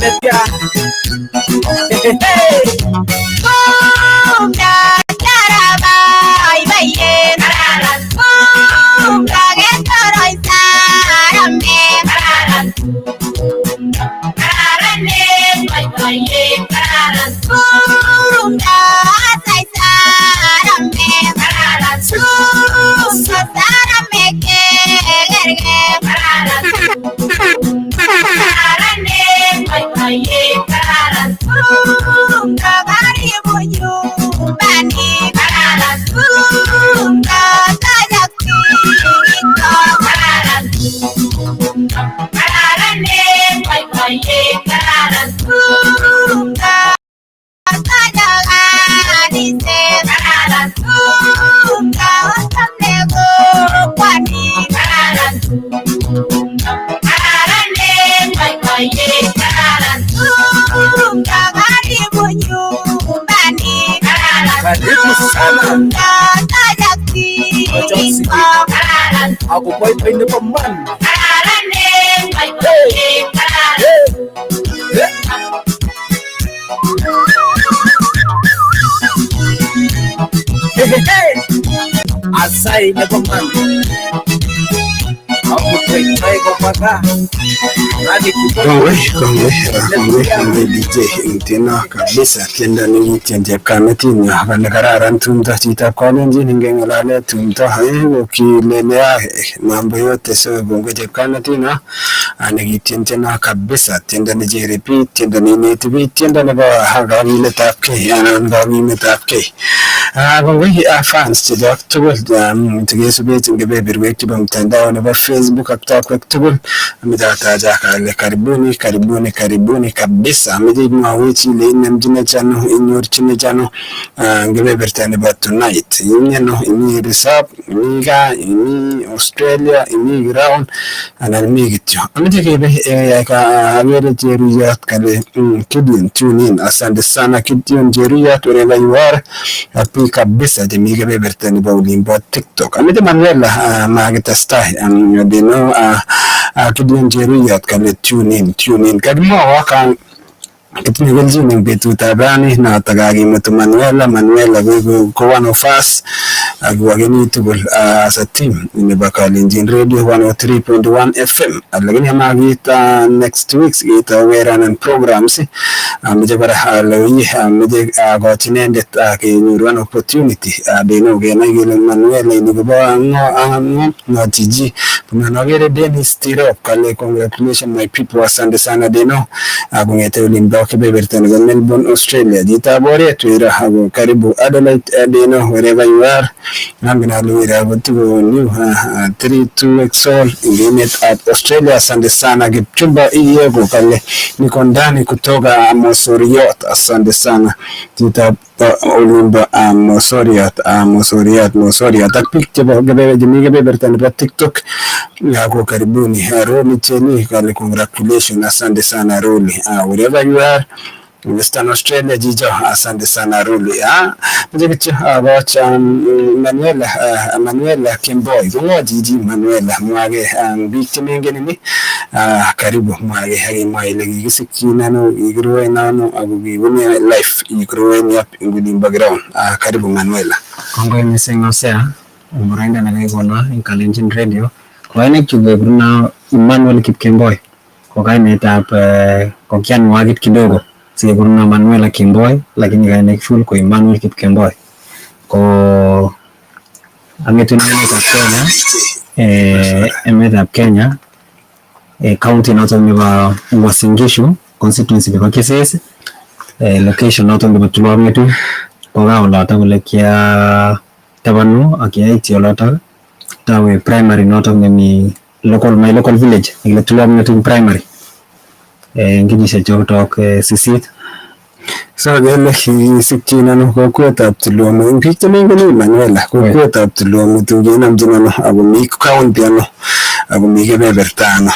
Netya. Hey, Karibu sana. Ako boy nebo man. Hey. Hey. Hey. Hey, hey. Asai nebo man. Ako boy ko paka. Kongoi, kongoi, kongoi, kongoi DJ eng tiendo kabisa. Tiendo nekitien chepkametinyo kole kararan tumdo chitab kalenjin ingeng'alale tumdo kokilelea mambo yote. So kongoi chepkametino nekitien tiendo kabisa, tiendo nechere biik, tiendo neineti biik, tiendo nebo kakiletabkei anan kokimetabkei. Kongoi fans chechok tugul chekesubech eng kebeberwek chebo mtandao nebo Facebook ak tokwek tugul. Ameche atachak ale karibuni, karibuni, karibuni kabisa. Ameche imwowech ile inemchinech ano, inyorchinech ano eng kebeberta nebo tonight. Imi ano? Imi resop, imi gaa, imi Australia, imi ground anan imi kityo. Ameche kebe akere Cheruyot kale Gideon tune in. Asante sana Gideon Cheruyot wherever you are. Happy kabisa chemi kebeberta nebo olimbo TikTok. Ameche Manuela makitestai deno Gideon Cheruyot kale tune in, tune in. Kakimwowo kitinye kelchin eng betutab rani noto kakimutu Manuela. Manuela ko one of us ak wageni tugul as a team nebo Kalenjin Radio 103.1 FM. Lakini amakit next week ketau ranan programs. Ameche kora alei ameche akochi inendet kenyoru an opportunity deno kenai kele Manuela ini kobo ng'o ng'o chichi. Akere Dennis Tirop kale congratulations my people, asante sana Deno kong'ete olimbo kebeberta nebo Melbourne, Australia. Chitab oret wera ako karibu Adelaide Deno wherever you are. Angen ale wera kotiko new 3 2 weeks old eng emetab Australia. Asante sana Kipchumba Iyego kale niko ndani kutoka Mosoriot. Asante sana chitab olimbo Mosoriot, Mosoriot, Mosoriot ak biik chebo chemi kebeberta nebo TikTok ako karibuni. Roli Cheni kale congratulations, asante sana Roli wherever you are Western Australia jijo, asante sana Roli. Meche kityo akoch Manuela, Manuela Kemboi. Ko ng'o chichi Manuela? Mwake biik chemengen ini, karibu mwake ak imwa ile kikisikyin ano, kikiruen ano, ako kibune life igrowing up eng olimbo ground. Karibu Manuela. Kongoi missing Hosea eng boroindo nekekikono eng Kalenjin Radio. Ko kainaikchuk kekurono Emmanuel Kipkemboi. Ko kainetab ko kianwagit kidogo sikekurono Manuela Kemboi, lakini kainaik full ko Emmanuel Kipkemboi. Ko ang'etun emetab Kenya, emetab Kenya, county noton nebo Uasin Gishu, constituency nebo Keses, location noton nebo Tulwet. Ko gaa olotok ole kiatabanu ak kiaityi olotok tawe primary notok nemi local, my local village nekile Tulwet Primary eng kenyisiek chotok 8. So kele kikisikyin ano kokwetab Tulwet? Eng biik chemengen ii Manuela, kokwetab Tulwet kenomchin ano ako mi county ano ako mi kebeberta ano?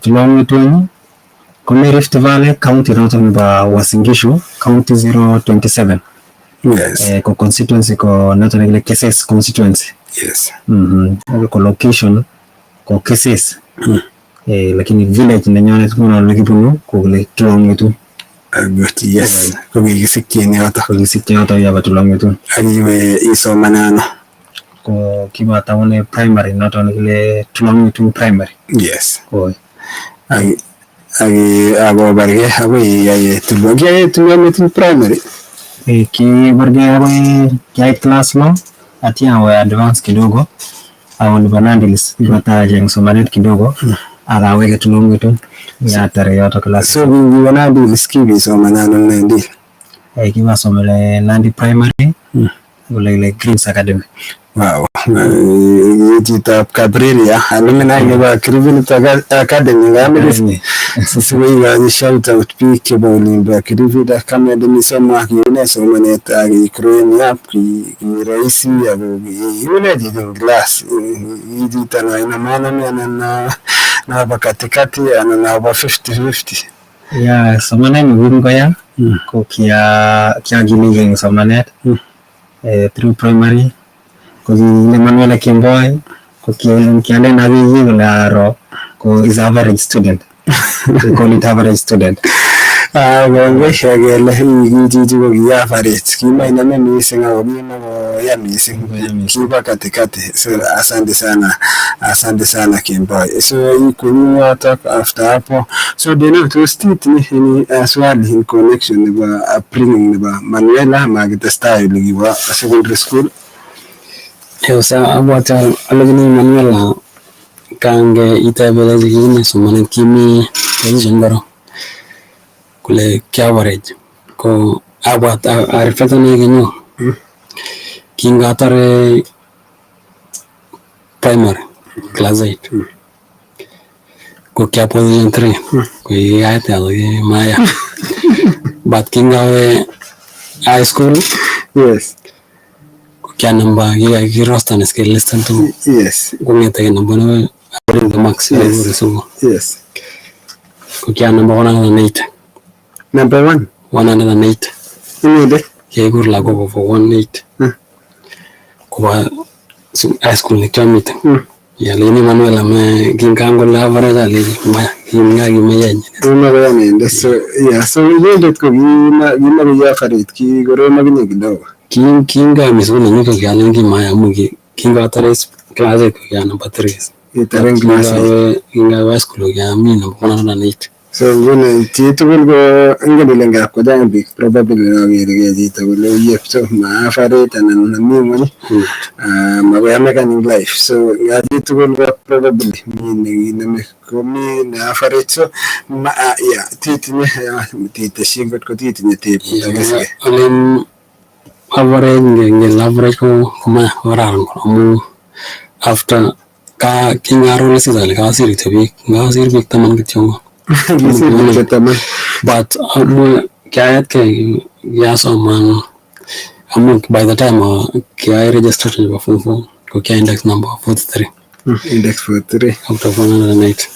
Tulwet komi Rift Valley, county notok nebo Uasin Gishu, county 027. Ko constituency ko notok nekile Keses constituency. Ko location ko Keses. Lakini village nenyonet nguno nekibunu ko kole Tulongetun. Good, yes. Ko kikisikyin yoto. Ko kikisikyin yoto yobo Tulongetun. Ak iwe isomanen ano? Ko kibataune primary noton nekile Tulongetun Primary. Yes. Ko Ak akobargei akoi iyai Kiayai Tulongetun Primary? Kibargei akoi kiait class lo, atia awe advance kidogo awe nebo Nandi Hills ibata acheng somanet kidogo ak aweke Tulongetun yatar yoto class. So kingiwe Nandi Hills kibisoman ano Nandi? Kibasomane Nandi Primary kole kile Greens Academy. Wow. Chitab Kapriria, alumni nebo Kiribinit Academy ngamile sikoikochi shout out biik chebo olimbo Kiribit Academy. Somwa kiune somanet ak growing up ki rahisi ako kiune chito en class? Ki chito no inamanami anan nobo katikati anan nobo 50-50? Ya, somanet koya ko kiakiligei eng somanet through primary. Ko kile Manuela Kemboi ko kialen akiki kole aro ko is average student. We call it average student. Kongoi kele ki chichi ko ki average, kimainame missing ako kimakoya missing, kibo katikati. So asante sana, asante sana Kemboi. So ikwenyu yotok after hapo, so Deno, tos titinye any swali in connection nebo upbringing nebo Manuela makitestai ole kiwo secondary school? Sa abwati alechini Manuela kange itebe kikine somanet kimi position ngoro kole ki average ko abwat areflectane kenyu kingatare primary class 8 ko kia position 3 ko kikait ako maya, but kingawe high school ko kia namba kikirostan kelistan tugul kong'eteke namba nebo according to marks sukul ko kia namba 108. Number one? 108. Inendet? Kikikur lagok over 18 koba high school nekiamiten. Alechini Manuela me kingan kole average alechi maya kinga kimeya. Kimakoya inendet. So yeah, so inendet ko kimakoya average, kikorom akinye kidogo. Kingami sukul nenyu ko kialen kimaya amu kingatare class 8 ko kia namba 3. Itaren class 8. Kingawe high school ko kiami namba 108. So nguni chitugul ko ingen ile ngap kochang biik probably nokerekei chito kole yep, so ma average anan mi ng'weny, makoyamekan in life. So nga chitugul ko probably mi nekinome komi ne average. So ma, yeah, titinye titeshi ngot ko titinye tebut akesike. Alen average ngel average ko komaya kokararan amu after ka kingaro lisit ale kasir kityo biik ngakasir biik 10 kityongon. Kisir biik 10. But amu kiaetkei kiasoman amu by the time kiai registration nebo form 4 ko kia index number 43. Index 43. Out of 108.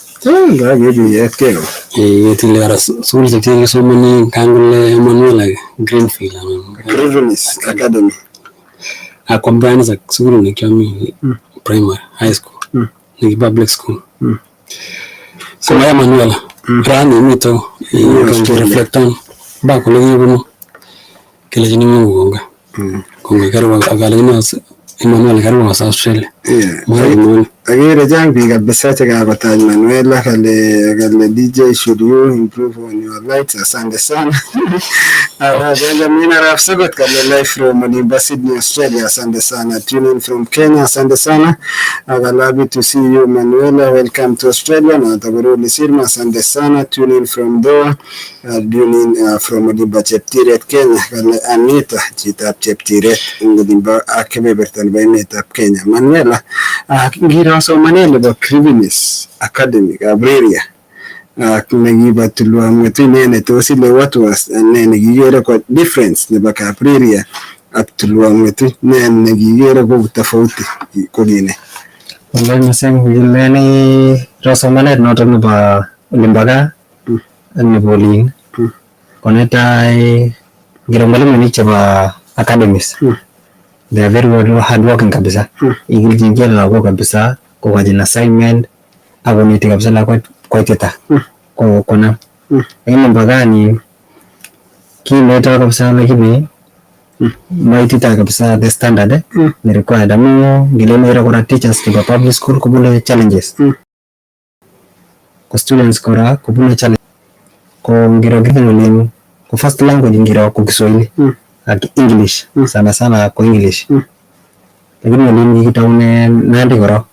Kakibietkei ko. Ketile kora sukulishek chekikisomoni kangole Emmanuel Greenfield anan Grivenis Academy. Ak combines ak sukul nekiami primary high school neki public school. Komaya Manuela rani mito reflectan ba kole kibunu kelechini Mungu kongoi kongoi karibu akalechini Emmanuel karibu was Australia. Yeah. Akere chang biik kabisa chekakotach Manuela kale DJ, should you improve on your lights? Asante sana. Benjamin Arap Sogot kale live from Olimba, Sydney, Australia. Asante sana. Tune in from Kenya. Asante sana. Happy to see you, Manuela. Welcome to Australia. Na Tabaruli Sirma. Asante sana. Tune in from Doha. Tune in from Olimba Cheptiret, Kenya. Kale Anita chitab Cheptiret eng Olimba ak kebeberta nebo emetab Kenya. Manuela, ngiro somanet nebo Crivenis Academy Kapriria ak nekibo Tulwamwetu inendet, tos ile what was ne nekikere ko difference nebo Kapriria ak Tulwamwetu? Ne nekikere ko tofauti ko kine? Kongoi missing kileni ro somanet notok nebo olimbo gaa ak nebo olin. Ko netai ngiro mwalimuinik chebo academies, they are very well hardworking kabisa. Ikilchinkei lagok kabisa kokochin assignment akoneti kabisa lakwet. koitita ko konam lakini mpakani kineto kabisa lakini maitita kabisa the standard ni required amu ngilene iro kora teachers chebo public school kobune challenges ko students kora kobune challenge ko ngiro given olin ko first language ngiro ko Kiswahili ak English sana sana ko English lakini olin kikitaune Nandi kora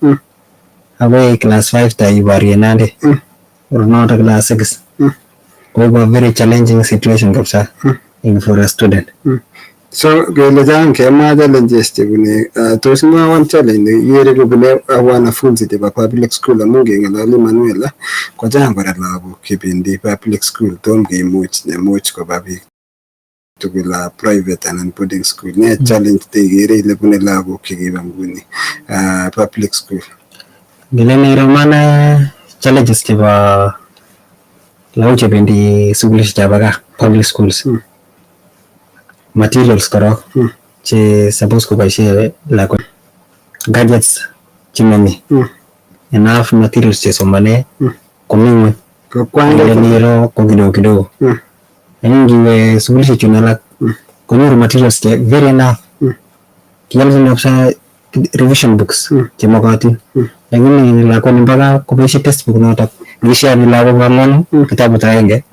akoi class 5 ta ibarie Nandi noto class 6 ko very challenging situation kabisa in for a student. So kele chang kemwa challenges chebune tos mwawon challenge neikere kobune wanafunzi chebo public school amun keng'ololi Manuela ko chang kora lagok chebendi public school tom kemuch nemuch koba biik tugul private anan boarding school. Ne challenge neikere ile bune lagok chekiba nguni public school? Ngilele romana challenges chebo lagok chebendi sukulishek chebo gaa public schools materials korok che suppose koboisie lakwet gadgets chemami enough materials chesomane komi ng'weny niro ko kidogo kidogo lakini ngiwe sukulishek chun alak konyoru materials che very enough kialchin kabisa revision books chemokotin lakini lakwani mpaka koboisie textbook notok ngishani lagok ang'wanu kitabut agenge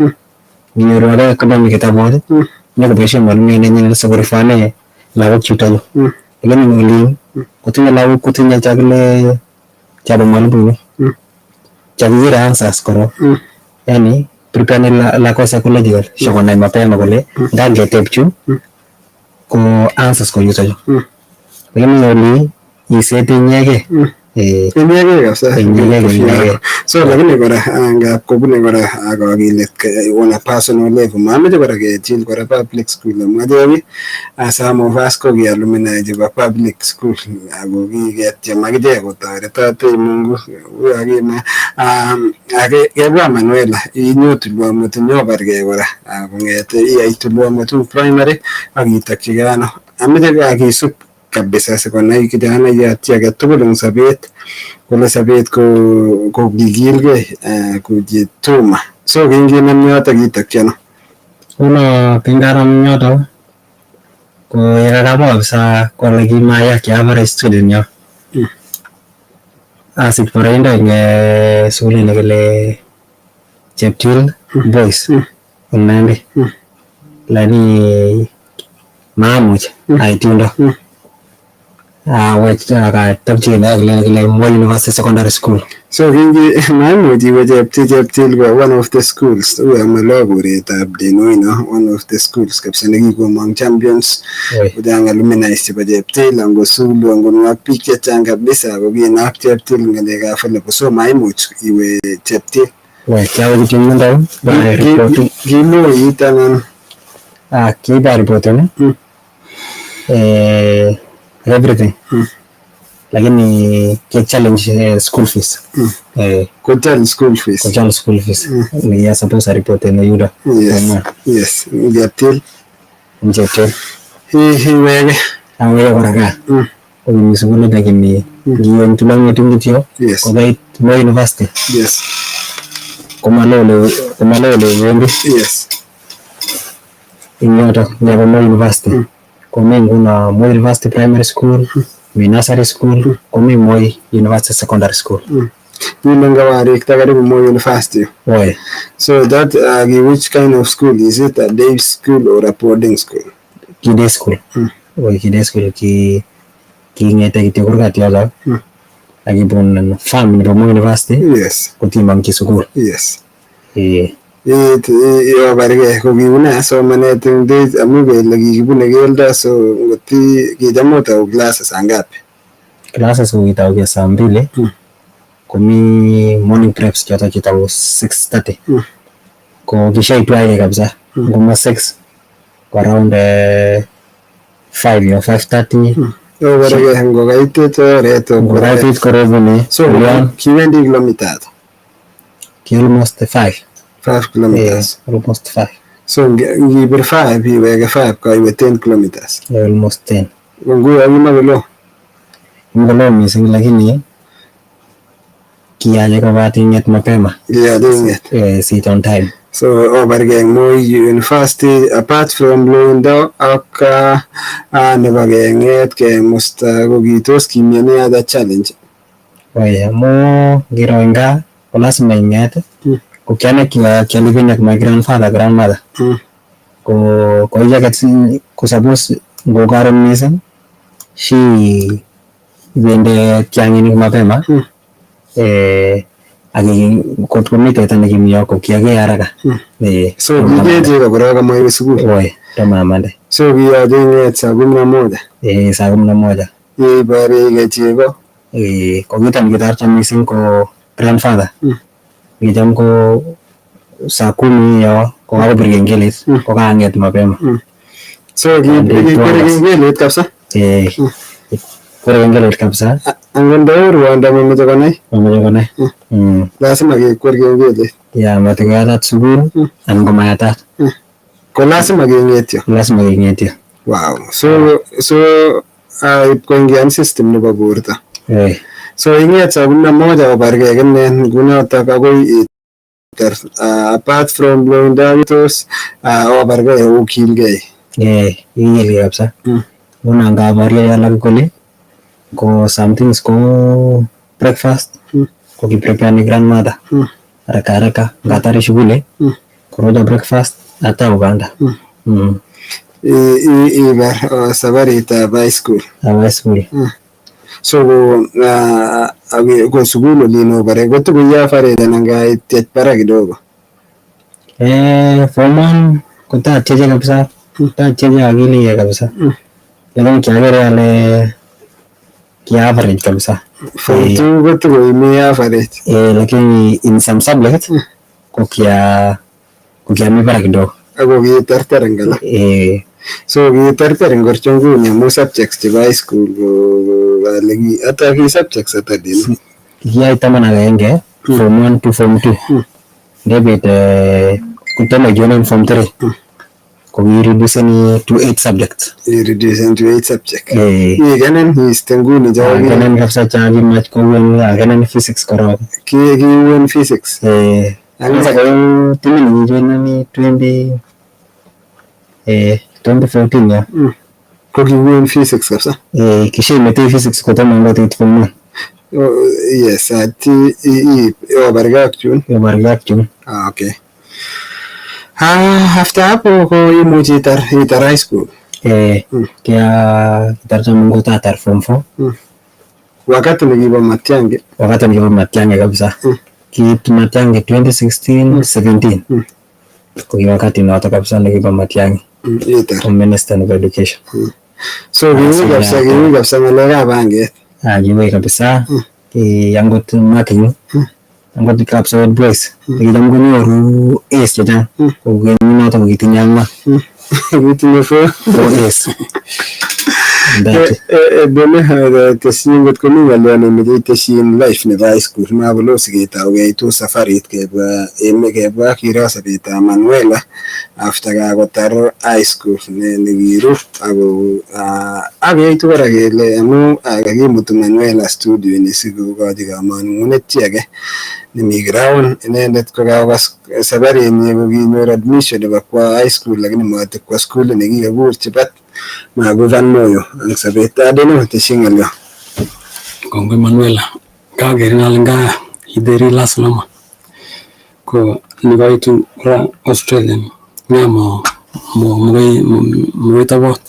nginyoru ake komami kitabut nyokoboisie mwalimu nenyin sikorifane lagok chuto chu lakini olin kotinye lagok kotinye chakile chabo mwalimu chakikere answers korok yani prepare lakwet psychological sikonai mapema kole ngangeteb chu ko answers ko yuto chu lakini oli isete inyegei Inyegei kabisa. Inyegei. So lakini kora ngap kobune kora kakilet on a personal level mameche kora kechil kora public school amu achek some of us ko ki alumni chebo public school ako kiketyem akichek kotoretotech Mungu akima kebwa Manuela inyo Tulwamut nyobargei kora kong'ete iyai Tulwamut primary ak itokchigei ano ameche akisub kabisa sikonai kijanaiyat chi agetugul eng sobet kole sobet ko kikilgei kujituma. So kinginam yotok itokchi ano? Uno kingaram yotok ko yekakamwa kabisa kole kimaya ki average student yo asich boroindo eng sukulit nekile Cheptil Boys eng Nandi lakini maamuch ait yundo awech akatepchi akile Moi University Secondary School. So kingi maimuch iwe Cheptil ko one of the schools uyo malo koretab Denoino one of the schools kabisa nekikomong champions kochang alumni chebo Cheptil ango Sulu ango ak biik chechang kabisa ako kinap Cheptil ng'alekab volleyball. So maimuch iwe Cheptil. Kiawe kityo yundo Kiloit anan kiba reporten everything lakini ke challenge school fees ko challenge school fees ko challenge school fees ni ya suppose a report en yudo. Yes Cheptil Cheptil iwege awege kora gaa kokimi sukulit lakini ngiwe eng Tulwamut kityo kokait Moi University komalo ole iwendi eng yotok nebo Moi University komi nguno Moi University Primary School mi nursery school komi Moi University Secondary School. Yuno ngawarikta karibu Moi University. Oi. So that which kind of school is it? A day school or a boarding school? Ki day school. Oi, ki day school ki king'ete kityo kurgat yotok akibun farm nebo Moi University kotimongchi sukul. Yobargei ko kiune somanet eng days amu kele kikibune keldo so ngoti kicham otau classes saa ngapi? Classes ko kitauge saa mbili komi morning preps chotok chetau 6:30 ko kishaitu ake kabisa ngoma 6 ko around 5 yo 5:30 Yobargei ngokaitit oret ngokaitit koroboni. So kiwendi kilomita ata? Ki almost 5. 5 kilometers. Yeah, almost 5. So ngibir 5 iwege 5 kaiwe 10 kilometers. Yeah, almost 10. Nguyo kimakolo. Kimakolo missing lakini Kiyache kobate ing'et mapema. Kiyache ing'et. Sit on time. So obargei eng Moi University apart from loindo ak nebo keng'et kemusta ko kitos kimi any other challenge? Oi, amu ngiro eng gaa ko lazima ing'et. Ko kianai kialiving ak my grandfather, grandmother. Ko ko icheket ko suppose ngo karon missing shi ibende tiang'inik mapema. Ak kot komi teta nekimi yo ko kiakee haraka. So kikee chego korok amaiwe sukul? Oi, tomo amande. So kiyoche ing'et saa 11? Saa 11. Ibore ikei chego? Ko kito nekitoreton missing ko grandfather. Kicham ko saa 10 yo kokakobir kengelet ko kaang'et mapema. So kikwere kengelet kabisa? Kwere kengelet kabisa. Angot ndau rwondo momoche konai? Momoche konai. Lazima kekwer kengelet. Ya matikoyatat sukul anan komayatat. Ko lazima keng'etyo? Lazima keng'etyo. Wow. So ip koingian system nebo borto. So ing'et saa 11 obargei kinen ngunotok akoi itar. Apart from loindo tos obargei okilgei? Ikilgei kabisa. Nguno ngaborye alak kole ko some things ko breakfast ko kiprepareni grandmother. Haraka haraka ngatare shughuli koroja breakfast ata Uganda. Ibar sabaritab high school? High school. So ko sukul olin obare kotukuya average anan kaityech barak kidogo? Form 1 kotatyeche kabisa. Tatyeche akiligei kabisa. Lakini kiakere ale ki average kabisa. Form 2 kotukoimi average? Lakini in some subjects ko kiami barak kidogo. Ako kitartar eng alak? So kitartar ngorcho nguni amu subjects chebo high school ko ale ata ki subjects ata din? Kikiyai 11 form 1 to form 2. Ndebit kotomo ijoinen form 3 ko kireduceni to 8 subjects. Ireducen to 8 subjects. Ikenen iste nguni cho Akenen kabisa cha kimach kouen akenen physics korok. Kiuen physics? Kwanza ko timin nikijoineni 2014 ya. Ko kiuen physics kabisa? Kishemetei physics kotomo angot it form 1. Yes, ati obargei ak chun? Obargei ak chun. Okay. After hapo ko imuch itar high school? Kia kitarta Mungu tatar form 4. Wakati nikibo Matiang'i? Wakati nikibo Matiang'i kabisa. Kiit Matiang'i 2016 17. Ko ki wakati noto kabisa nikibo Matiang'i. Itar. Ko minister nebo education. So kiui kabisa, kiui kabisa ng'alekab panget? Kiui kabisa. Ki angot marking angot Kapsabet Boys nekicham konyoru A's chechang ko kenyinoto ko kitinye ang'wan. Kitinye 4? 4 A's. Bene tesyin ngot komi ng'olyo nemoche itesyi en life nebo high school makolo siketau keitu safarit kebwa eme kebwa kiro sobetab Manuela after kakotar high school nekirup ako ak keitu kora kele amu kakimutu Manuela studio ini sikokochi kamangunet chi age nemi ground inendet ko kakokas safarinyi ko kinyor admission nebo kwo high school lakini matikwo school nekikakurchi bat makuvan moyo ang sobet. Adeno tesyi ng'olyo. Kongoi Manuela. Kakerin ale nga ideri last lama. Ko nikaitu ra Australia nga mo mo mokoi mokoi tobot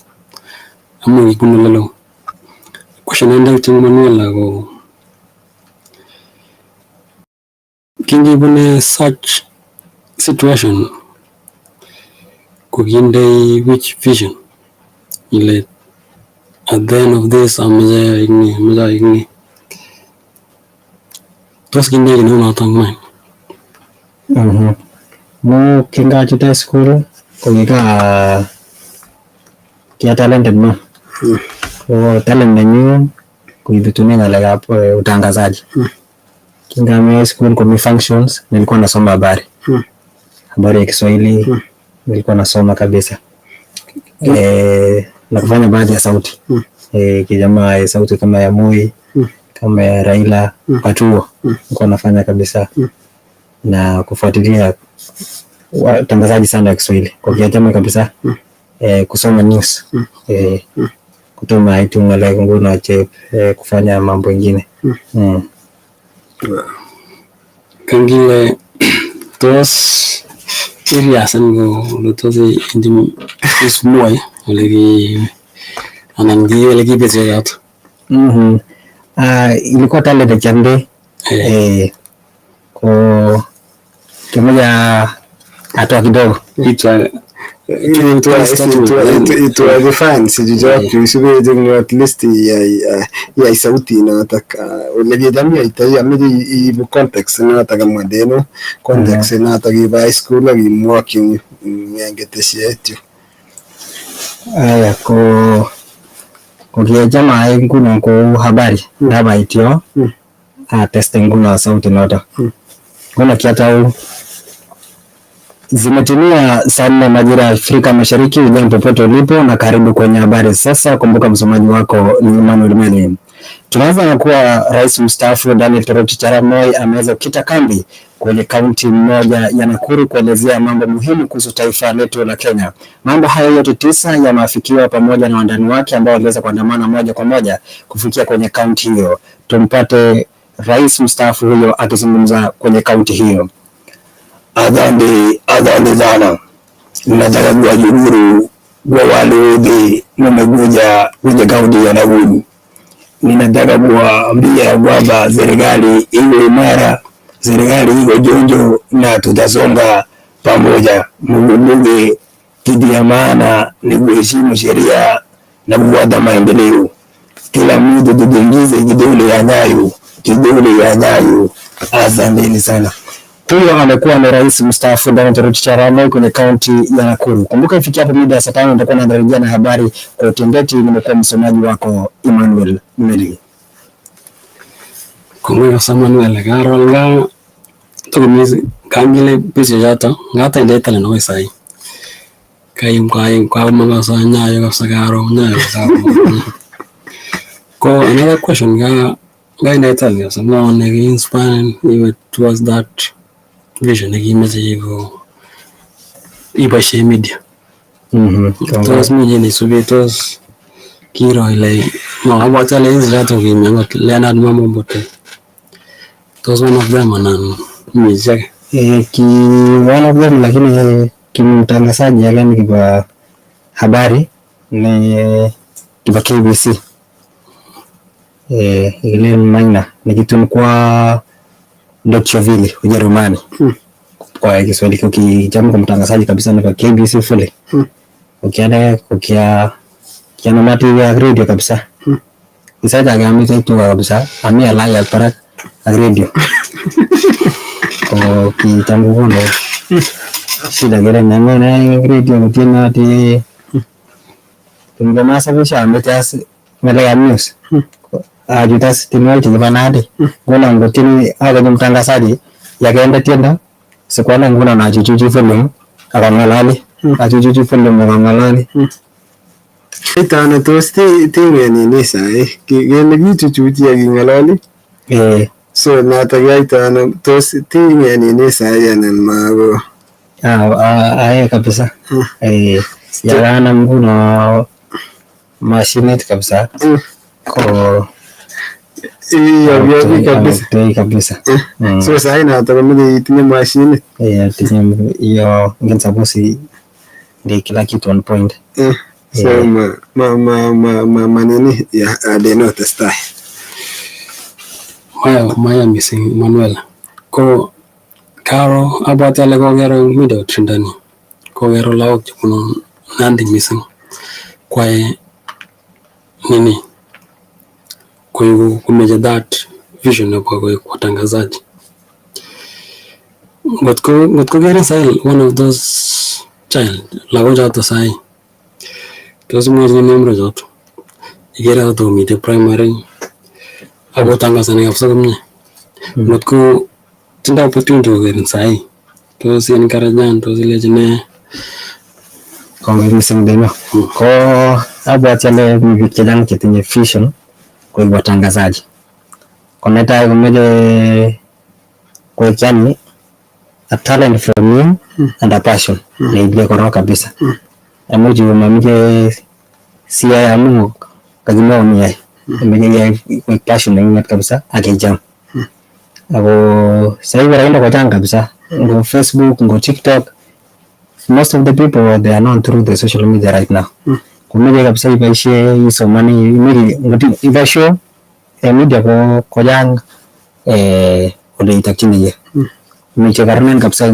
amu kibunu olelo. Question ende kityo Manuela ko kingibune such situation ko kindei which vision ile at the end of this ameche aik ni, ameche aik ni, tos kindei kiy neunoto eng mind? Mu kingachut high school ko kika kia talented man. Ko talent nenyu ko kibitune ng'alekab utangazaji. Kingami high school komi functions nilikuwa nasoma habari. Habari ya Kiswahili nilikuwa nasoma kabisa. Na kufanya baadhi ya sauti. Kijamaa sauti kama ya Moi, kama Raila wakati huo nilikuwa nafanya kabisa na kufuatilia watangazaji sana wa Kiswahili kwa kiachama kabisa kusoma news kutuma itu ngalek nguno che kufanya mambo ingine Kangile tos iriasan ko ole tos indim ismoi ole ki anan ki ole ki betushek Ilikuwa talent ya Chande ko kimoja hatua kidogo itwa Itwa fans chichotok isubi eng at least iyai sauti notok ole kicham iyoitoi ameche iibu context notok amwa Deno context notok ibo high school ak imwokyi eng ketesiet yu. Aya ko kiachama nguno ko habari ndabaityo ateste nguno sauti notok nguno kiatau. Zimetimia saa 4 majira ya Afrika Mashariki. Ujambo popote ulipo na karibu kwenye habari sasa. Kumbuka msomaji wako ni Emmanuel Meli. Tunaanza na kuwa rais mstaafu Daniel Toroitich arap Moi ameweza kukita kambi kwenye kaunti moja ya Nakuru kuelezea mambo muhimu kuhusu taifa letu la Kenya. Mambo hayo yote 9 yameafikiwa pamoja na wandani wake ambao waliweza kuandamana moja kwa moja kufikia kwenye kaunti hiyo. Tumpate rais mstaafu huyo akizungumza kwenye kaunti hiyo. Asante, asante sana. Nataka kuwashukuru kwa wale wote mmekuja kwenye kaunti ya Nakuru. Ninataka kuwaambia kwamba serikali iko imara, serikali iko jonjo na tutasonga pamoja. Mkumbuke kitu ya maana ni kuheshimu sheria na kufuata maendeleo. Kila mtu tutingize kidole ya nyayo, kidole ya nyayo. Asanteni sana. Huyo amekuwa ni rais mstaafu Daniel Toroitich arap Moi kwenye kaunti ya Nakuru. Kumbuka ifikia hapo mida ya saa 5 nitakuwa naendelea na habari kwa utendeti. Nimekuwa msomaji wako Emmanuel Meli. Kongoi kabisa Manuel karo nga tokomi kangile betushek choto ngata talent akoi sai kaim kaim kakomong kabisa nyayo kabisa karo nyayo kabisa. Ko another question nga ngaindai talent kabisa ng'o neki-inspire iwe towards that vision nekimeche iku iboishe media? Tos mi chi neisubi, tos kiro ile no abwati ale enzi choto kimi akot Leonard Mamombote, tos one of them anan mi chi age? Ki one of them, lakini kimtangazaji alani kiba habari ni kiba KBC ile Maina nikitun kwa Deutsche Welle Ujerumani. Kwa Kiswahili ukichama kwa mtangazaji kabisa ni kwa KBC fully. Ukienda ukia kiana mati ya radio kabisa. Isaja gamite tu kabisa ami ala ya parak radio. Ko kitambo kono shida gere na na radio mtiena ti tungamasa bisha ametas ngale ya news. Ajutas tinual chibanade. Ngona ngotini aga mtangazaji yakaenda tienda sikwana nguna na achuchuchi volume akangalali achuchuchi volume akangalali. Itano tos tingen nini sai kele kichuchuchi ak ing'ololi so notok yaitano tos tingen nini sai anan mako? Aye kabisa yakana nguno mashinit kabisa ko Iyobyobi kabisa. Kabisa. So sai notok komeche itinye mashinit. Tinye hiyo ngin suppose ndi kila kitu on point. So ma ma ma ma ma manini ya Deno testai. Maya maya missing Manuel ko karo abwati ale kokero media trendani kokero lagok chebunu Nandi missing kwae nini koiku komeche that vision nebo koik watangazaji. Ngotko kere sai one of those child lagochoto sai tos imwochini membre choto ikere ata tokomite primary akotangasani kabisa komie ngotko tindo opportunity kokerin sai tos encouragean tos ilechi nee? Kongoi missing Deno. Ko abwati ale mi biik chechang chetinye vision koik watangazaji. Ko netai komeche koek yani a talent from you and a passion neile korok kabisa. Imuch iwe mamiche siyai amu kakimwaun iyai. Imeche iyai koek passion neng'ung'et kabisa ak icham. Ako sahii boroindo kochang kabisa. Ngo Facebook, ngo TikTok, most of the people they are known through the social media right now. Komeche kabisa iboisie isomani, imeche ngot iboisie en media ko kochang ole itokchinigei. Mi chekararanen kabisa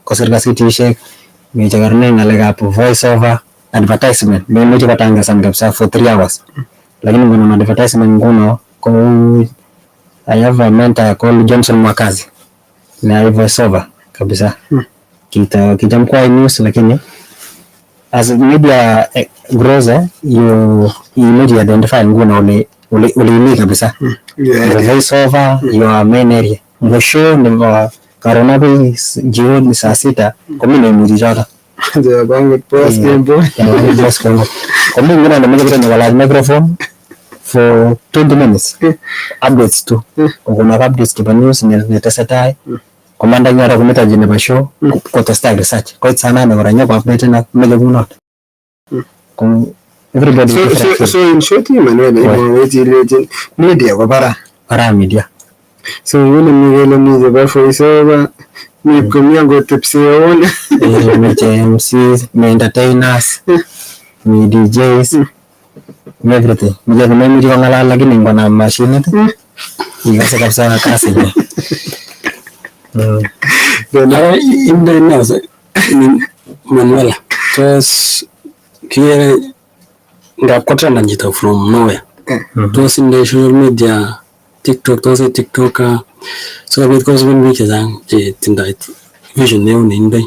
kosir kasetishek, mi chekararanen ng'alekab voice over, advertisement memuchi kotangasan kabisa for 3 hours. Lakini ngonam advertisement nguno kou I have a mentor called Johnson Mwakazi neyoe voice over kabisa. Kita kicham koyoe news lakini as media grows you imuchi identify nguno ole imi kabisa. Ngo voice over your main area. Ngo show nebo karon akoi jioni saa 6 komi neimuchi choto. Chebo boss kemboi. Boss kemboi. Komi nguno nemoche kityo nyokolach microphone for 20 minutes. Updates tu. Kokonok updates chebo news netesetai. Komanda eng yoto komito chi nebo show kotestai research. Koit saa 8 kora nyoko updaten ak meche kunot. Ko everybody So, different. so in short, Emmanuel, imwawech ilechin media ko barak. Para media. So nguni mi kele mi chebo voice over, mi komi angot kipseon. Meche MCs, mi entertainers, mi DJs, mi everything. Meche komemuchi kong'alal lakini ngonam mashinit ikose kabisa kasinyi. Ara inde ne Manuela, tos kikere ngap kotrendan chito from nowhere. Tos inde social media, TikTok, tos i TikToker sikobit kosubin biik chechang che tindoi vision neu neindoi.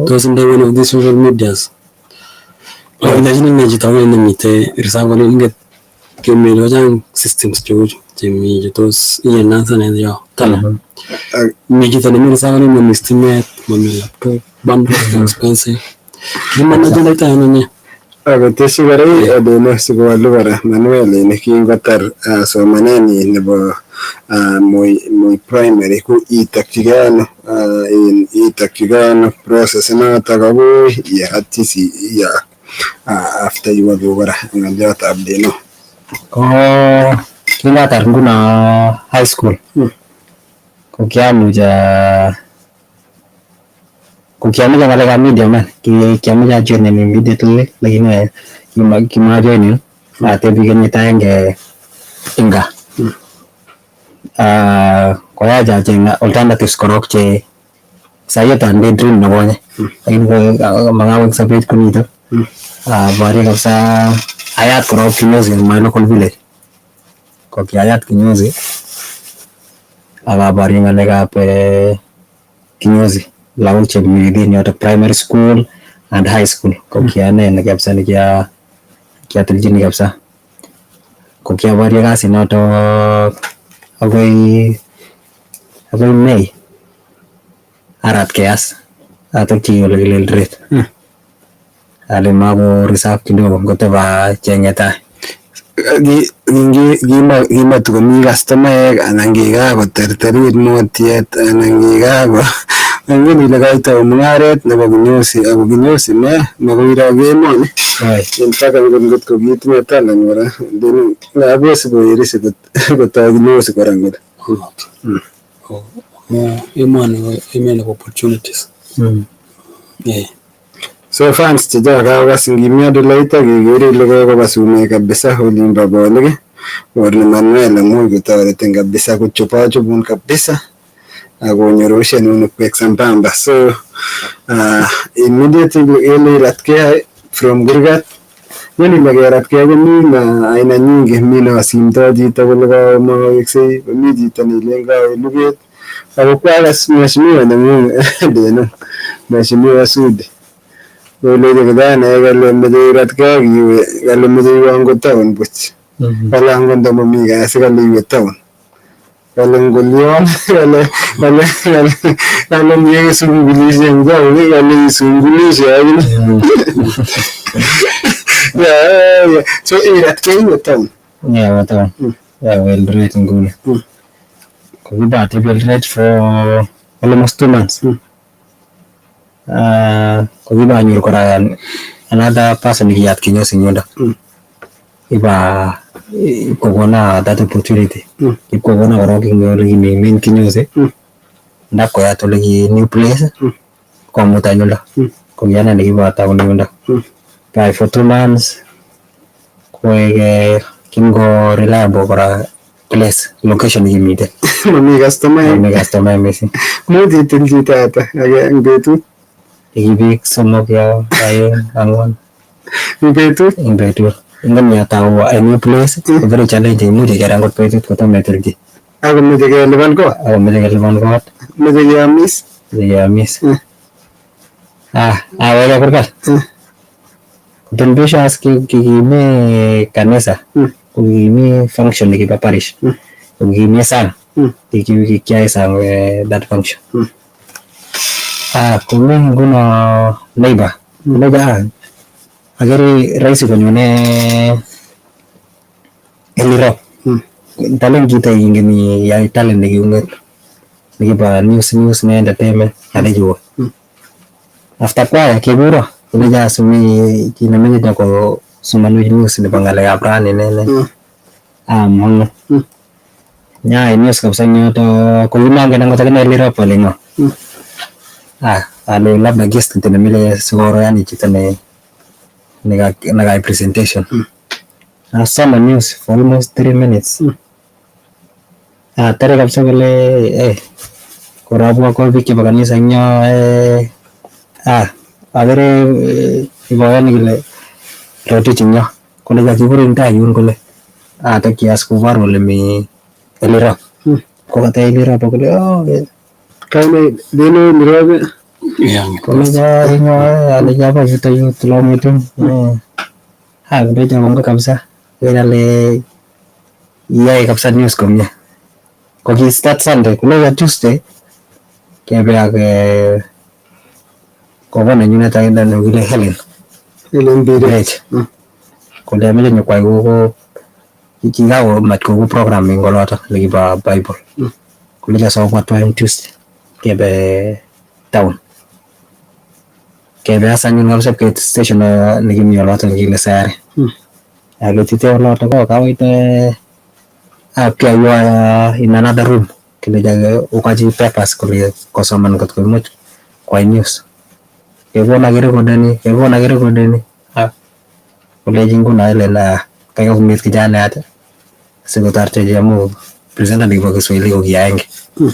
Tos inde one of these social medias. Indechini ine chito akoi nemite reserve olin inget kemeli kochang systems cheuchu chemi che tos i-enhancenan yo talent. Mi chito nemi reserve olin mami stimet, mami laptop, bundles expensive. Kimanagendaita ano ne? Akoteshi kora Adeno sikowolu kora Manuel ini kingotar somanenyin nebo Moi Primary ko itokchigei ano in itokchigei ano process inotok akoi iatyi ya after iwolu kora ng'oliotab Deno. Ko kingatar nguno high school ko kiamuch ko kiamoche ng'alekab media man, kiamoche ajoinen immediately lakini kimajoinen atebi kenyit aenge eng gaa. Koyach acheng alternatives korok che sahiyo ande dream nekonye lakini makawek sobet kunito. Borie kabisa ayat korok kinyozi in my local village. Ko kiayat kinyozi ak aborye ng'alekab kinyozi lagok chemi within yotok primary school and high school. Ko kiane ne kabisa ne kiatilchini kabisa. Ko kiaborye kasit notok akoi May aratkei as atokchigei ole kile Eldoret. Ale mako reserve kidogo ngotep acheng tai. Kimatokomi customaek anan kikakoterterit motiet anan kikako angen ile kaitou mung'aret nebo kinyozi ako kinyozi ne makoi iro emoni. In fact angot ngotko kiitinye talent kora then ngap sikoerisi kotoi kinyozi kora ngot. Amu emoni ko emet nebo opportunities. Yeah. So fans chechok kakokas ngimi Adelaide kekere ile kokoba sumek kabisa olimbo bolik Morne Manuel amun kotoretin kabisa kochopachopun kabisa akonyoroshenun kwek sambamba. So immediately ile iratkei from kurgat yani ile keratkei komi na aina nyingi, mi nosimtoi chito kole kamaweksei, komi chito neilen kawe luget ako kwakas mheshimiwa neng'ung Deno, Mheshimiwa Sudi kolechi kijanaek kole meche iratkei ak iwe kale meche iwe angot town buch kale angot ndamami kasi kale iwe town kale ngolion kale mie isungulishe eng town kale isungulishe akine. Yeah. So iratkei iwe town. Yeah, town. Yeah, Eldoret nguni. Kokibatebi Eldoret for almost 2 months. Kokibanyoru kora another person nekiyat kinyozi eng yundo. Iba ipkokona that opportunity. Ipkokona korok eng ole kimi main kinyozi. Ndap koyat ole ki new place. Komuta yundo. Ko ki ane nekibataun yundo. Bai for 2 months koek kingo reliable kora place, location nekimiten. Mami customer. Mami customer missing. Much itil chito ata age eng betut? Ki biik somok yo, aeng, angwan. Eng betut? Eng betut. Ingen yatau a new place ko very challenging, imuch iker angot betut kotomo itil chi. Ako meche kelipan kot. Ako meche kelipan kot. Meche keamis. Meche keamis. Ah, aweke kurgat. Kotun besho as kikimi kanisa. Ko kikimi function nekibo parish. Ko kikimi sang. Kikiyae sang that function. Ah, komi nguno neighbor. Neighbor ah, akere rahisi konyone Eliro. Talent kito ingen iyai talent neking'et nekibo news ne entertainment ng'alechu. After choir kekuro kolecho asumi chi nemeche nyokosomanwech news nebo ng'alekab rani ne. Amang'u. Nyayai news kabisa eng yoto kokimangen akot akine Elirop ale ng'o. Ah, ale labda guest kityo nemeche sikoro yani chito ne nekayai presentation. Asoma news for almost 3 minutes. Ah, tare kabisa kole korabwa ko biik chebo kanisa eng yo ah, akere iboyoni kole Rotich eng yo kole kakikurin tai yun kole ah, tokyas koboru kole mi Elirop. Kokata Elirop kole oh, Kaine Deno Elirop? Yeah. Kole eng yo ale chapa yuto yu Tulongetun. Ah, kolecho kongoi kabisa. Ker ale iyae kabisa news komie. Ko ki start Sunday, kole Tuesday kebe ak kobo nenyunet akine nekile Helen. Helen Birech. Birech. Kole ameche nyokwai ko kikakomach koku programming oloto nekibo Bible. Kolecho sobwa twai Tuesday kebe town. Kebe as anyun kabisa keit station nekimi oloto nekile Sayari. Aketite oloto ko kawaite apkeaywa in another room kelecho ukachi papers kole kosoman kot koimuch kwai news. Kekona kerekodeni, kekona kerekodeni. Ah, kolechi nguno Helen ah, kaikai kong'et kijanaiyat sikotoretech amu presenter nekibo Kiswahili ko ki aenge.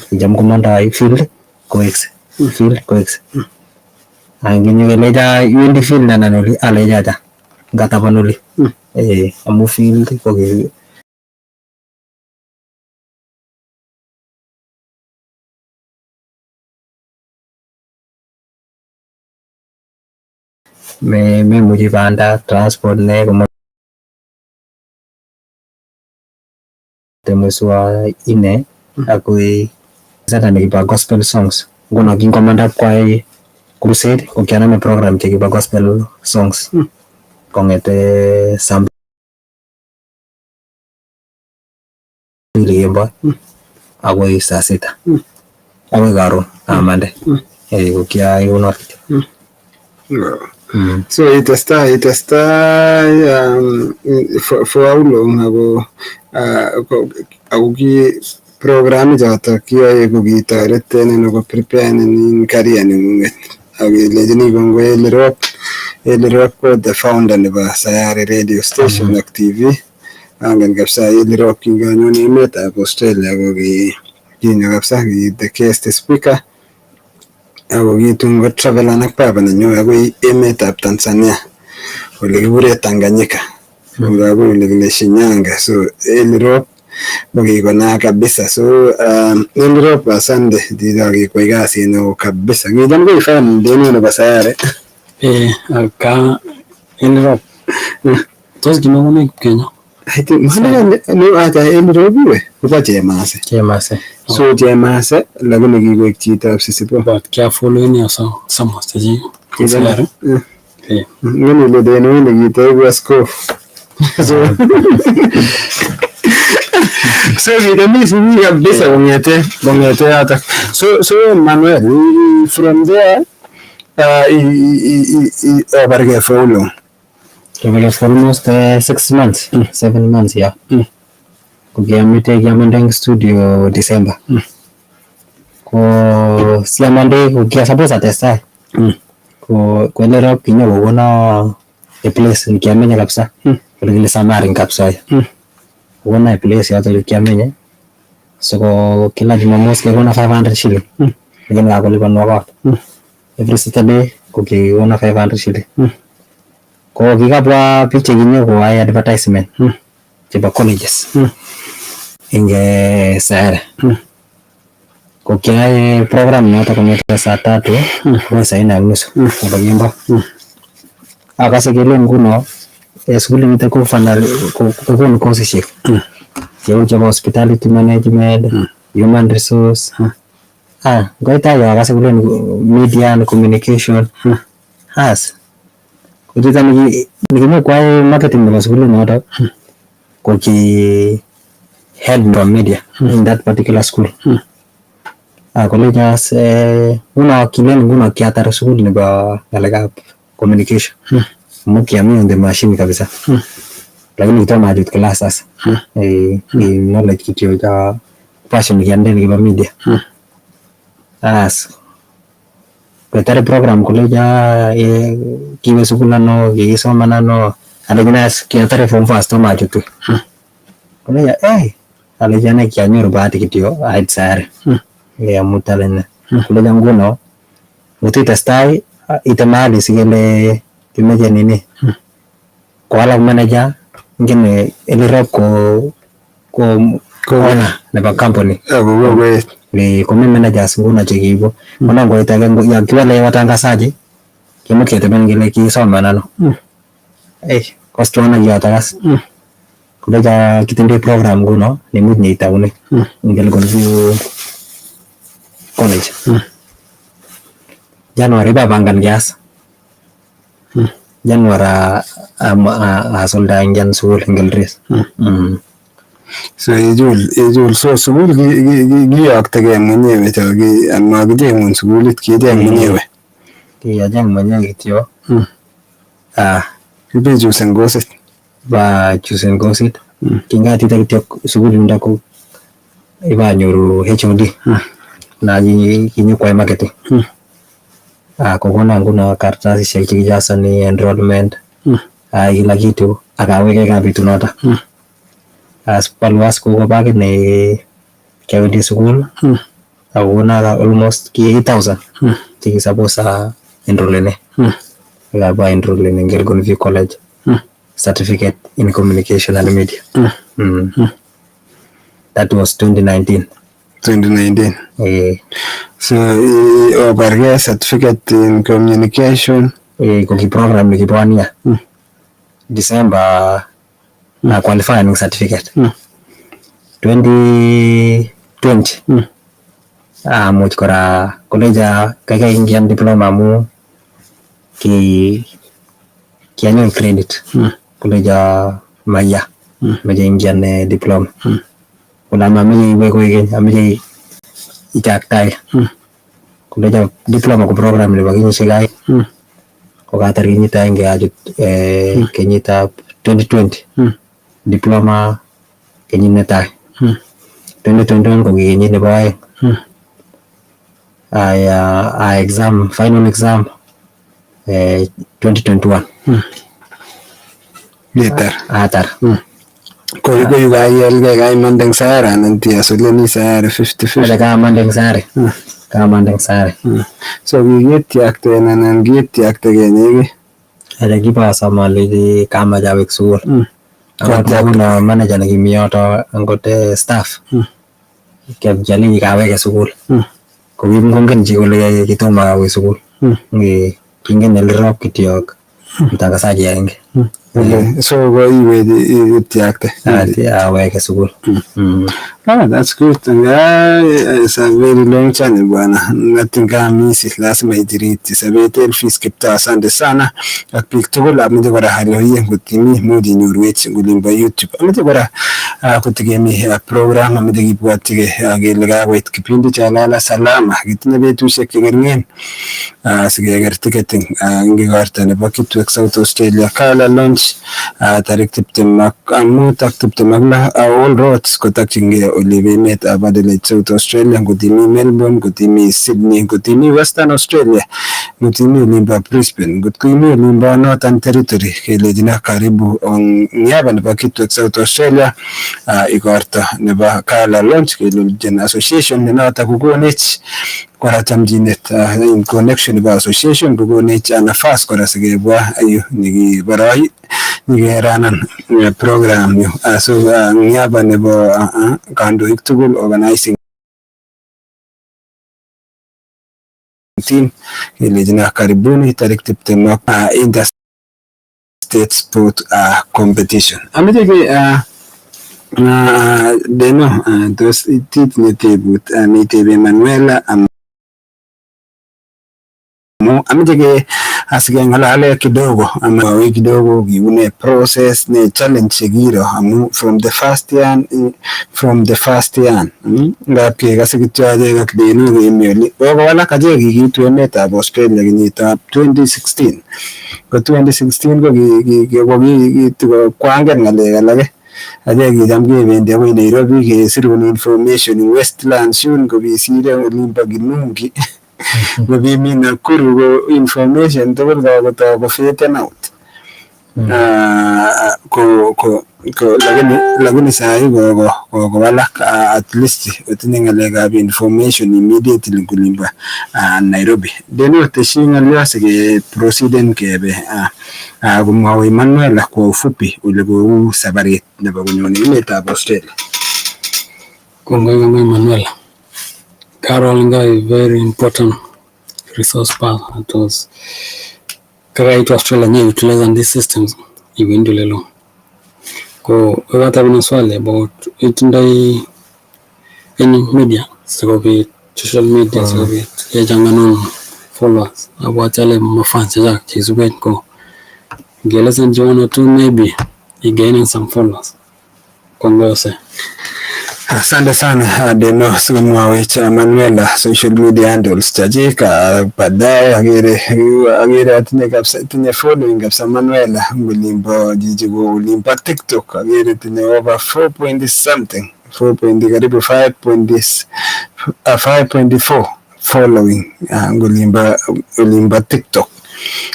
Kicham komondoi field kowekse, field kowekse. Anginyo kelecho iwendi field anan oli alechi acha ngataban oli. Amu field ko ki memuchi banda transport ne komotemweswa ine akoi presenter nekibo gospel songs. Nguno kingomanda kwai crusade ko kianame program chekibo gospel songs kong'ete saa mbili kemboi akoi saa sita akoi karon amande. Ko kiayai kounoto kityo. So itestai for how long ako ki programit chotok kiyoe ko kitoretenin ako preparenin career neng'ung'et ak kelechini kongoi Elirop. Elirop ko the founder nebo Sayari radio station ak TV. Angen kabisa Elirop kinganyon emetab Australia ko ki kinyo kabisa ki the guest speaker ako kitun ko travelan ak baba nenyu akoi emetab Tanzania ole kikure Tanganyika akoi ole kile Shinyanga. So Elirop ko kikonaak kabisa. So Elirop, asante chicho kikwai kasit neo kabisa. Kicham ko fan Deno nebo Sayari. Ka Elirop. Tos kimakomi Kenya? I think no, acha Elirop iwe kobo Chemase. Chemase. So Chemase lakini kikoek chitab Sisipo. But kiafollowini some chechik. Sayari. Ngen ile Deno nekitoiku askofu. So So kitemi sukul kabisa kong'ete kong'ete yotok. So Manuel, from there obargei for how long? Kiabargei for almost 6 months, 7 months, yeah. Ko kiamite kiamande eng studio December. Ko siamande ko kia suppose atestai. Ko kwelero kinyo kokona a place nikiamenye kabisa. Ole kile Samari eng Kapsoya. Kokona a place yoto ole kiamenye. So ko kila Jumamosi kekona 500 shilling. Lakini kakolipanwa kot. Every Saturday ko kikona 500 shilling. Ko kikabwa biik chekinyo koyai advertisement chebo colleges eng Sayare. Ko kiayai program noto kong'ete saa 3 akoi saa 4 ak nusu nebo kemboi. Akase kelen nguno sukulit nito ko kokonu kosisiek cheu chebo hospitality management, human resource. Ah, ngoit tai akase kolen media and communication. As ko chito nikinyokwai marketing nebo sukulit noto ko ki head nebo media in that particular school. Ah, kolecho as nguno kilen nguno kiatar sukul nebo ng'alekab communication. Amu kiami on the machine kabisa. Lakini kitomo achut class sasa. Ki knowledge kityo cha passion kiande nikibo media. As ketare program kolecho kiwe sukul ano, kikisoman ano, alechini as kiatare form four tomo achutu. Kolecho alechi ane kianyoru bahati kityo ait Sayare. Amuta alene. Kolecho nguno ngotitestai ite mahali sikele kimeche nini kowalak manager, ingen Elirop ko owner nebo company. Ako Ni komi managers nguno chekiibu kono ngoit age ya kiwale watangazaji kimut keteben kele kisoman ano. Kostuana kioto kas. Kolecho kitindoi program nguno nemuch nyeitaune eng Elgon View College. January ipapangan kias. January asulda ingian sukul eng Eldoret. So ichul so sukul kiyoktegei mwenyewe cho makicheng'un sukulit, kicheng mwenyewe. Kiacheng mwenyewe kityo. Ah, Kibichusen kosit. Ba chusen kosit. Kingatite kityo sukul yundo ko ibanyoru HOD na kinyokwai marketing. Ah, kokona nguno kartasishek chekijasoni enrollment. Ah, kila kitu akaweke kapitunoto. As palwas ko bakit ne kiawendi sukul akokona almost ki 8000 chekisapose enrollene. Akaba enrollen eng Elgon View College. Certificate in Communication and Media. That was 2019. 2019. Eh, So obargei certificate in communication. Ko ki program nekibo one year. December na qualifying certificate. 2020 amuch kora kolecha kaikai ingian diploma amu ki kianyor credit. Kolecha maya meche ingian diploma. Kole amameche iwe koikeny, ameche ichaktai. Kolecha diploma ko program nebo kenyisiek 2. Kokatar kenyit agenge achut kenyitab 2020. Diploma kenyit netai. 2021 ko ki kenyit nebo aeng. Aya, a exam, final exam 2021. Itar. Atar. Ko yu kaielgei kaimande eng Sayare anan tiasuleni Sayare 50-50? Acha kaamande eng Sayare. Kaamande eng Sayare. So kikityakten anan kityaktegei inyegei? Acha kipasom alechi kamach awek sukul. Angot nguno manager nekimi yoto angot staff. Kialechi kaweke sukul. Ko kimongen chi kole kitomo awe sukul. Kingen Elrop kityok mtangazaji aenge. Okay, so ko iwe itiakte. Aweke sukul. Ah, that's good. Yeah, it's a very long channel bwana. Nothing kama lazima idiriti. Sabet Elvis Kiptoo, asante sana. Ak biik tugul ameche kora aloiye ngot imi much inyorwech eng olimbo YouTube. Ameche kora kotikemi program ameche kibwotyige kele kakoit kipindi cha Lala Salama. Kitinye betusiek cheng'ering'en sikeker ticketing eng igorto nebo Kitwek South Australia Gala Launch tarik 25 ak 26 all roads kotokyingei olibo emetab Adelaide South Australia. Ngot imi Melbourne, ngot imi Sydney, ngot imi Western Australia, ngot imi olimbo Brisbane, ngot ko imi olimbo Northern Territory kelechino karibu eng niaba nebo Kitwek South Australia igorto nebo Gala Launch kelolchin association ne notok kokonech kora chamchinet in connection nebo association kokonech nafas kora sikebwa yu nyikiboroi nyikeranan program yu. So niaba nebo kandoik tugul organizing team kelechino karibuni tarik 20 interstate sport competition. Ameche ke Deno tos itinye tebut neitebe Manuela amu ameche ke asikeng'alale kidogo ama we kidogo kiune process ne challenge chekiro amu from the first year ngap kekase kityo achek ak Deno kemi oli kokowalak achek kikiitu emetab Australia kenyitab 2016. Ko 2016 ko kwangen ng'alek alake achek kicham kebendi akoi Nairobi kesirun information in Westlands yun kobisire olimbo Kinungi kobimi Nakuru ko information tugul kakotoi ko fading out. Ko lakini sahi kokowalak at least otinye ng'alekab information immediately kolimbo Nairobi. Deno teshi ng'alyo sikeproceeden kebe komwowech Manuela kwa ufupi ole kou sabarit nebo konyone emetab Australia. Kongoi kongoi Manuela. Carol Nga is very important resource person. It was kakaitu Australia nye utilize these systems iwendi lelo. Ko wekata swali about itindai any media sikobit social media sikobit yechanganon followers abwati ale mafans chechang cheisubech ko ngelesen che one or two maybe igaining some followers. Kongoi ose. Asante sana Deno sikomwowech Manuela social media handles chechik. Baadaye agere atinye kabisa tinye following kabisa Manuela olimbo jiji ko olimbo TikTok agere tinye over 4 point something 4 point karibu 5.4 following olimbo TikTok.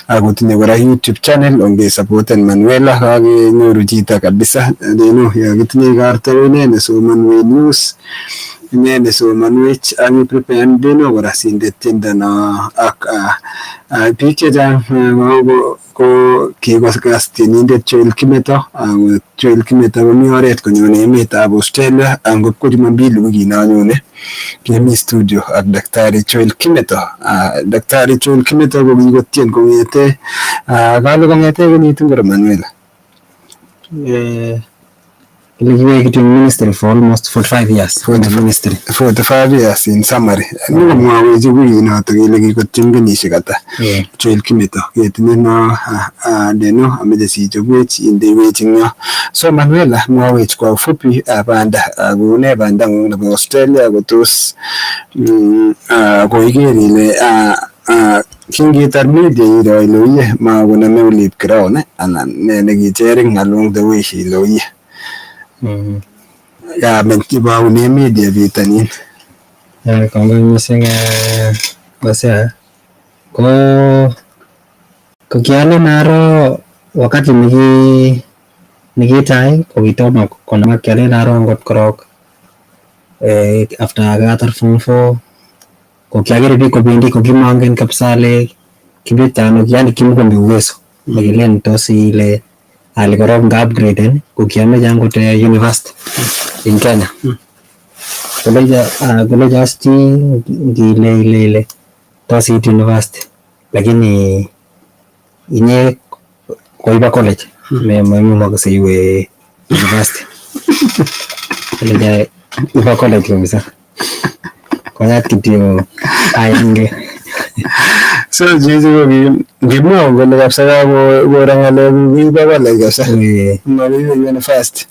Akotinye kora YouTube channel ongesupporten Manuela kakenyoru chito kabisa Deno yokitinye igorto ine nesomonwech news ine nesomonwech ak ipreparen Deno kora sinde tiendo no ak biik chechang ko kikokas tienindet Joel Kimeto. Joel Kimeto komi oret konyone emetab Australia angot ko Jumapili wikino anyone kemi studio ak Daktari Joel Kimeto. Daktari Joel Kimeto ko kikotien kong'ete kale kong'ete kenyit ngiro Manuela? Kiwek in ministry for almost 45 years. Ministry. 45 years in summary. Nikomwowech wikinoto kele kikotien kenyisiek ata Joel Kimeto ketinye no Deno ameche sichobwech indeiwech eng yo. So Manuela mwowech kwa ufupi banda koune bandang'ung nebo Australia kotos koiker ile kingitar media iro ile uye makonome olip ground anan ne nekicherin along the way ile uye kamen kiboune media bitonin. Kongoi missing Hosea. Ko kialen aro wakati nikitai kokitomo konamak kialen aro angot korok after katar form 4 ko kiakere biik kobendi kokimongen kabisa ale kibete ano yani kimukomi uwezo nekilen tos ile ale korok nga upgraden ko kiameche angot university in Kenya. Koleja as chi ngile ile ile tos iit university lakini inye Koiba college memukokse iwe university. Kalecha iba college kabisa. Koyat kityo aenge. So chichi ko kimwaun kole kabisa kakoro ng'alekuk iba college kabisa. Makiibe university.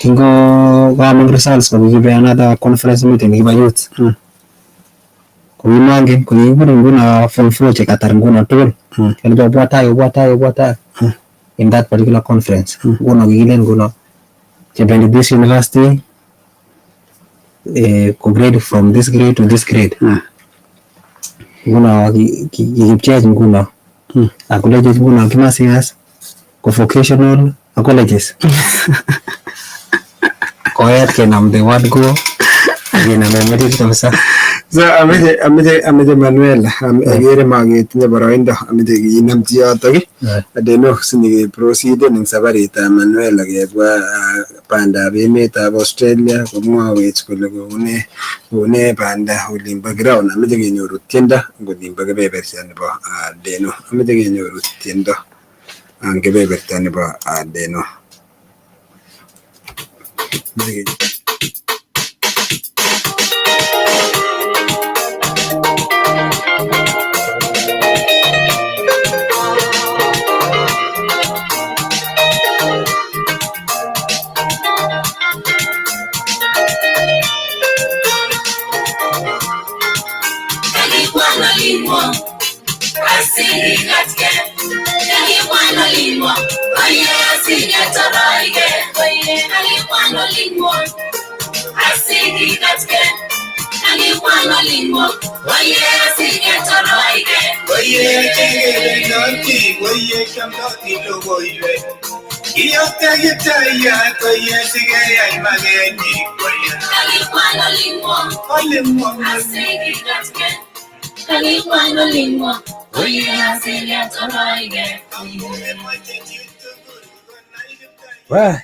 Kingo kamong results ko kikibe another conference meeting nekibo youth. Ko kimangen ko kikibure nguno form 4 chekatar nguno tugul. Kele obwa tai obwa tai obwa tai in that particular conference. Nguno kikilen nguno chebendi this university ko grade from this grade to this grade. Nguno kikipcheach nguno ak kolechech nguno kimasias ko vocational ak colleges. Koyat kenam the word go kename metit kabisa. So ameche Manuel akere maketinye boroindo ameche kinamchi yotok Adeno sinyekeproceeden eng sabaritab Manuel kebwa bandab emetab Australia komwawech kole koune banda olimbo ground ameche kenyoru tiendo eng olimbo kebeberta nebo Deno ameche kenyoru tiendo eng kebeberta nebo Deno.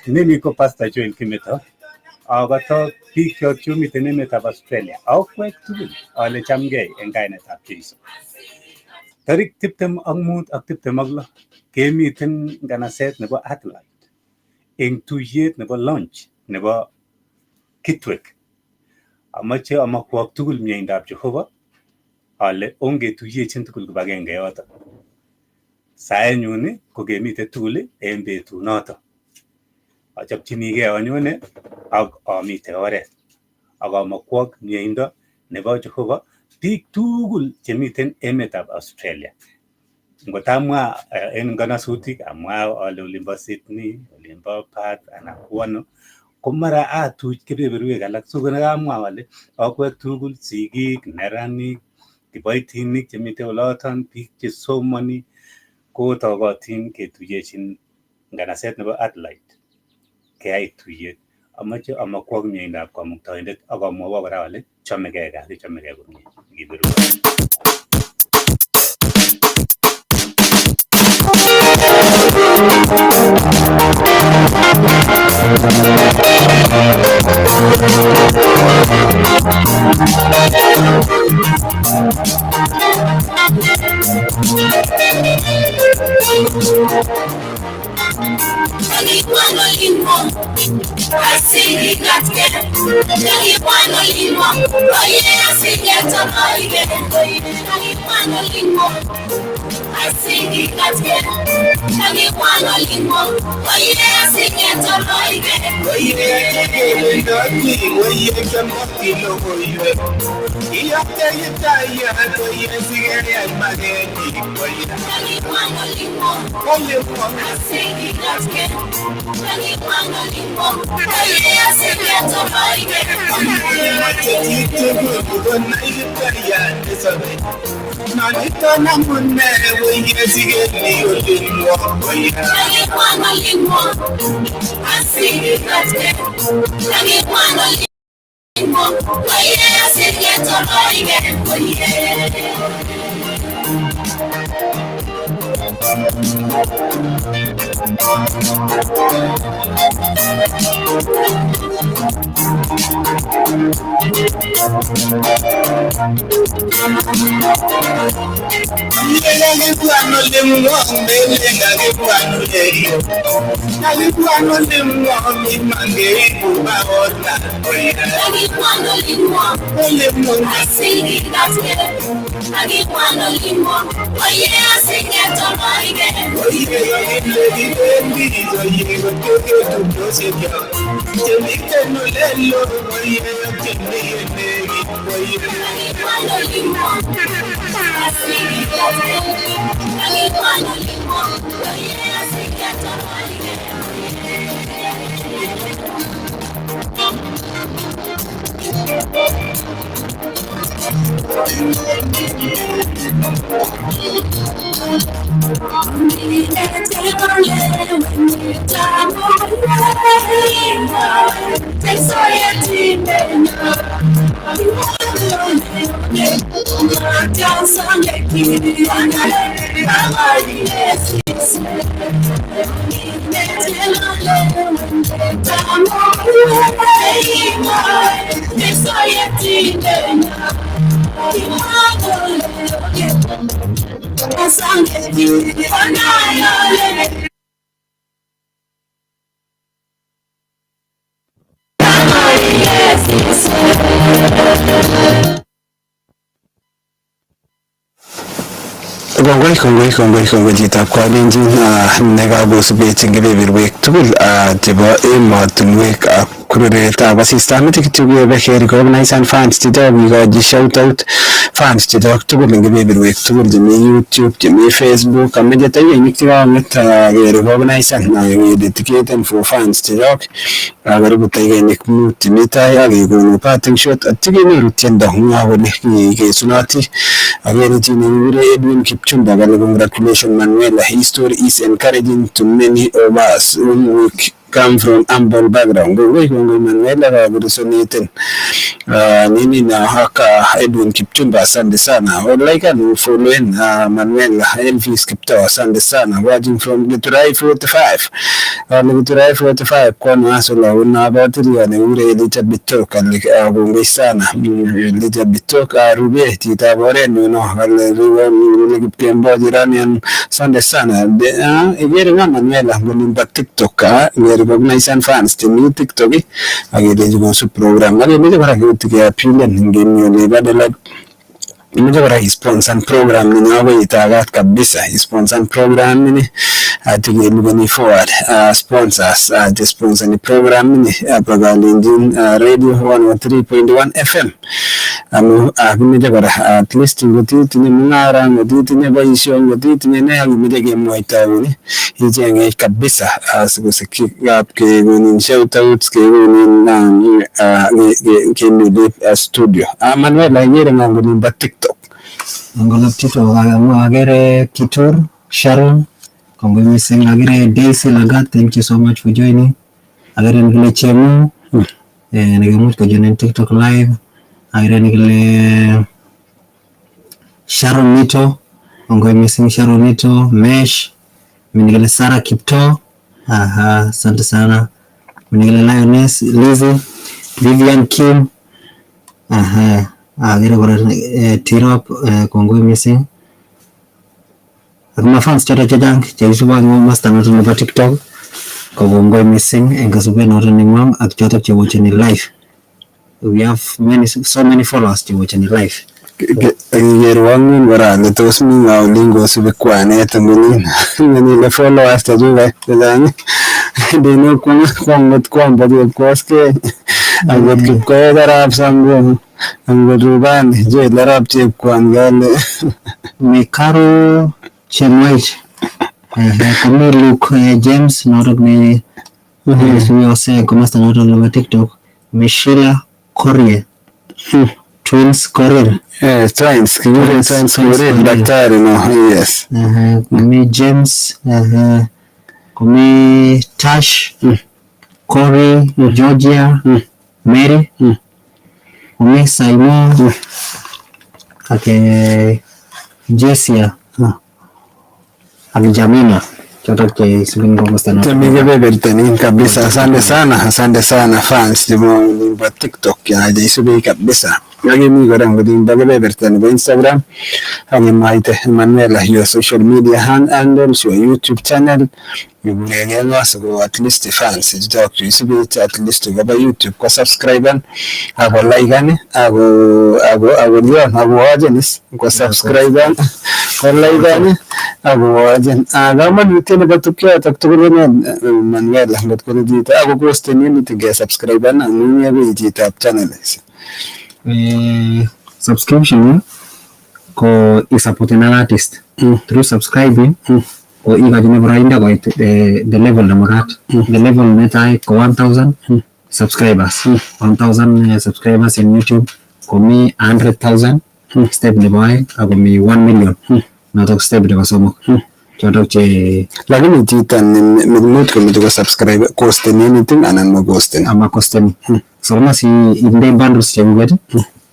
Ineni ko Pastor Joel Kimeto. Akoto biik kyok chemiten emetab Australia. Akwek tugul ale chamgei eng kainetab Jesu. Tarik 25 ak 26 kemiten nganaset nebo Adelaide eng tuyet nebo launch nebo Kitwek. Amache amakwok tugul mieindab Jehova ale ongetuyechin tugul kibagenge yoto. Saenyun ko kemiten tugul en betunoto. Achopchinigei anyone ak amite oret ak amakwok mieindo nebo Jehova biik tugul chemiten emetab Australia. Ngotamwa en nganasutik amwa ale olimbo Sydney, olimbo Perth anan ko ano ko mara atuch kebeberwek alak so kamwa ale akwek tugul sigik, neranik, kiboitinik chemiten oloton, biik chesomoni kotogotin ketuyechin nganaset nebo Adelaide keyai tuyet. Amache amakwok mieindab kamuktaindet ak amwowo kora ale chomegei gaa, kichomegei komie. Kiberuro. Kongoi, kongoi, kongoi, kongoi chitab kalenjin nekakosubech eng kebeberwek tugul chebo emotinwek ak kururetab asista. Ameche kityo kebe kerecognisan fans chechok, kikochi shout out fans chechok tugul eng kebeberwek tugul chemi YouTube, chemi Facebook. Ameche taiyenik chekang'et kerecognisan kededicaten for fans chechok. Karibu taikenik 5 chemi tai ak kekonu parting shot atya kenyoru tiendo ng'wa kole kesunoti. Agere chi nekikure Edwin Kipchumba kale congratulations Manuela, his story is encouraging to many of us who come from humble background. Kongoi, kongoi Manuela, kakuresoneten nini na haka Edwin Kipchumba, asante sana. Like and follow Manuela Elvis Kiptoo, asante sana. Watching from Githurai 45. Githurai 45 kwano asola unabatiria nekikure Elizabeth Tok, kale kongoi sana Elizabeth Tok. Arube chitab oret no kale riwe Kipkembo jirani, asante sana. Ikere nga Manuela ngolimbo TikTok, recognize fans chemi TikTok ak kelechi kosub program. Ak kemeche kora keapilen ngemi olibo Adelaide. Imeche kora isponsan program nini akoi itagat kabisa. Isponsan program nini ati kelipani forward sponsors chesponsani program nini apa Kalenjin Radio 103.1 FM. Amu kimeche kora at least ngotitinye mung'ara, ngotitinye boisio, ngotitinye ne ak imeche kemwoitoun icheng'ech kabisa sikosikyi kekonin shout outs, kekonin kemile studio. Manuela, ikere ng'o ngolimbo TikTok? Ngolop TikTok agere Kitur Sharon, kongoi missing. Agere Daisy Lagat, thank you so much for joining. Agere nekile Chemu nekimuch kojoinen TikTok live. Agere nekile Sharon Nito, kongoi missing Sharon Nito, Mesh, nekile Sarah Kipto, aha, asante sana. Nekile Lioness Lizzy, Vivian Kim, aha, agere kora Tirop, kongoi missing. Ak mafans choto chechang cheisubu ak masta noto nebo TikTok ko kongoi missing eng kasubet noto nengwong ak chotok chewatcheni live. We have many, so many followers chewatcheni live. Akikerwo ng'weny kora ale tos mi ng'o olin kosubi kwanet eng olin ng'ani followers chechuket chechang deno kwang kwambo chepkoskei akot Kipkoech arap Sango angot Rubani Joel arap Chepkwan kale Mikaro Chemwech, komi Luke James notok ne isubi komasta notok nebo TikTok, Mishila Korie, Twins Korir. Yes, twins, kikure twins Korir, daktari no, yes. Komi James, komi Tash, Corey, Georgia, Mary, komi Simon, ak Jessia. ak Jamina chotok cheisubin komosta notok. Chemi kebeberta kabisa. Asante sana, asante sana fans chebo olimbo TikTok ya cheisubi kabisa. Akimi kora olimbo kebeberta nebo Instagram ak imwaite Manuela your social media handles, your YouTube channel, ikuregee ng'o siko at least fans chutok cheisubi at least koba YouTube ko subscriben ako liken ako ako ako lion ako watchen is ko subscriben ko liken ako watchen. Kamanutiet nebo tukyotok tugul ko ne Manuela ngot ko chito ako kosten anything ke subscriben amu inye ko chitab channel is. Subscription ko isupporting an artist through subscribing ko ikochin boroindo koit the level nemakat. The level netai ko 1000 subscribers, 1000 subscribers in YouTube, komi 100,000 step nebo aeng, ak komi 1 million notok step nebo somok, chotok che Lakini chito ne much komeche ko subscribe kosten anything anan makosten? Ama kosteni. So kama si inde bundles chekuket,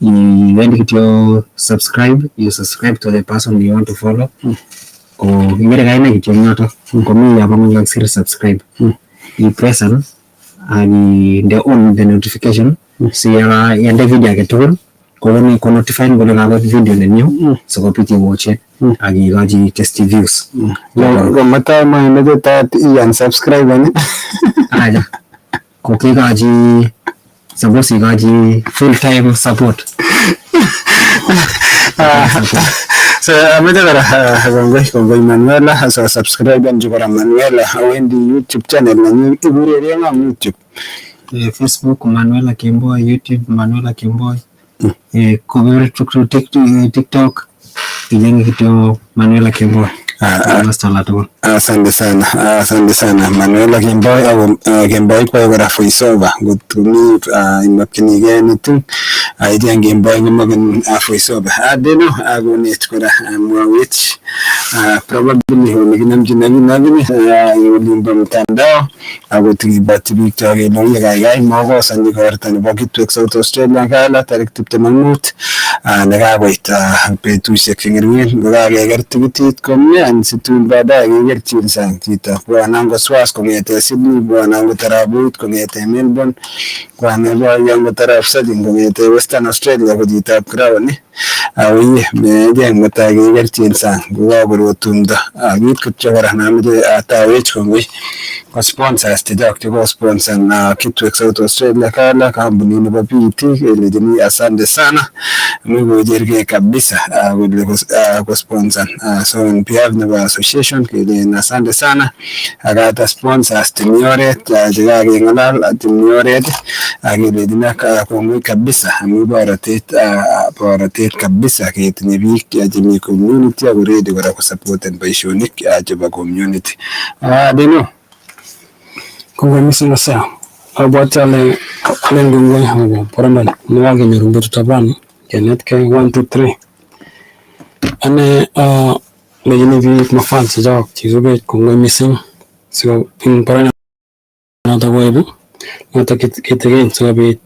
iwendi kityo subscribe, you subscribe to the person you want to follow, ko ikere kainai kityo eng yotok komi yabo ng'weny kakisir subscribe, ipresan ak inde on the notification si yende video age tugul kokonin konotifyin kole kakot video ne new sikobit iwatchen ak ikochi testi views. Komatai mwae tat i unsubscribe. Aja ko kikochi suppose ikochi full time support. So ameche kora kongoi kongoi Manuela. So subscribe chu kora Manuela awendi YouTube channel nenyin ikureren ng'o YouTube? Facebook Manuela Kemboi, YouTube Manuela Kemboi, ko TikTok ichenge kityo Manuela Kemboi. Komosta alak tugul. Asante sana, asante sana Manuela Kemboi. Ako Kemboi koyoe kora voiceover ngot komi imokyinigei anything icheng Kemboi komokin voiceover. Deno akonech kora mwawech probably ole kinomchin akine olimbo mtandao ako tikibwotyi biik chok kele oye kaikai mokosan igorto nebo Kitwek South Australia Gala tarik 25 nekakoit betusiek cheng'eringen kokakeker tikitit komie and situn baadaye kekerchin sang chito bwana angot Swas kong'eten Sydney, bwana angot arap Ruth kong'eten Melbourne, bwana angot arap Sajin kong'eten Western Australia ko chitab Crown akoiye mecheng mutai kekerchin sang kokakorwo tumdo. Kit kityo kora namoche atawech kongoi ko sponsors chechok chekosponsan Kitwek South Australia Gala, kampunit nebo PET kelechini asante sana amu kochergei kabisa kole kosponsan. So on behalf nebo association kelen asante sana akata sponsors chemi oret chekakeng'alal chemi oret ak kelechini kongoi kabisa amu borotet borotet kabisa ketinye biik chemi community ako ready kora kosupporten boisionik chebo community. Deno. Kongoi mising Hosea. Abwati ale alen kongoi akobo boroindo nekakenyor eng betutab rani kenetkei 1 2 3. Ane alechini biik mafans chechok chekisubech kongoi mising siko eng boroindo notok koib notok kitikin sikobit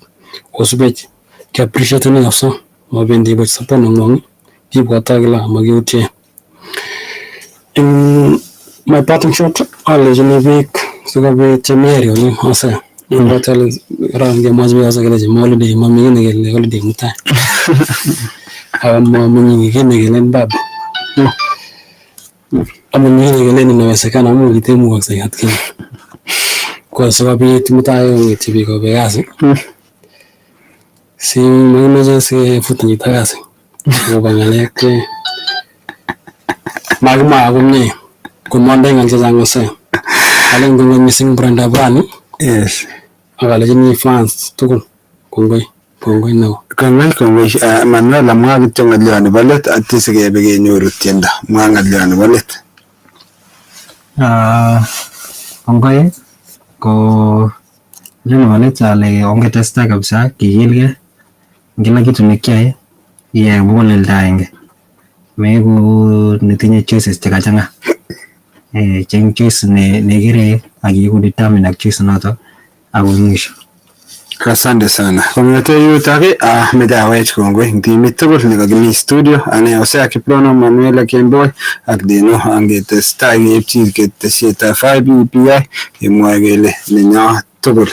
kosubech keappreciateni kabisa mabendi buch support neng'wong kibwote kila makiutye. Eng my parting shot alechini biik sikobit chemi area olin Hosea abwati ale kararan ngemwochi biik kabisa kelechi ma holiday mami kiy nekele holiday mutai ako mami kiy nekelen baba ako mami kiy nekelen inawezekana amu kitemukoksei atkinye ko sikobit mutai kong'etyi biik kobek kasi si makimeche sikefutan chito kasi akobo ng'alek che makimwa komie komondoi ng'al chechang Hosea. Alen kongoi mising boroindab rani ak alechini fans tugul kongoi kongoi neo. Kongoi kongoi Manuela mwa kityo ng'olyo nebo let atya sikebe kenyoru tiendo mwa ng'olyo nebo let. Kongoi ko nebo let ale ongetestai kabisa kikilgei eng kila kitu nekiyoe iyai muguleldo agenge meku netinye choices chekachang'a, cheng choice nekere ak iku determined ak choice notok akoi mwisho. Asante sana. Kong'ete yutok ameche awech kongoi eng timit tugul nekakimi studio. Ane Hosea Kiprono, Manuela Kemboi ak Deno angetestai keipchi ketesietab 5EPI kemwoe kele nenyo tugul.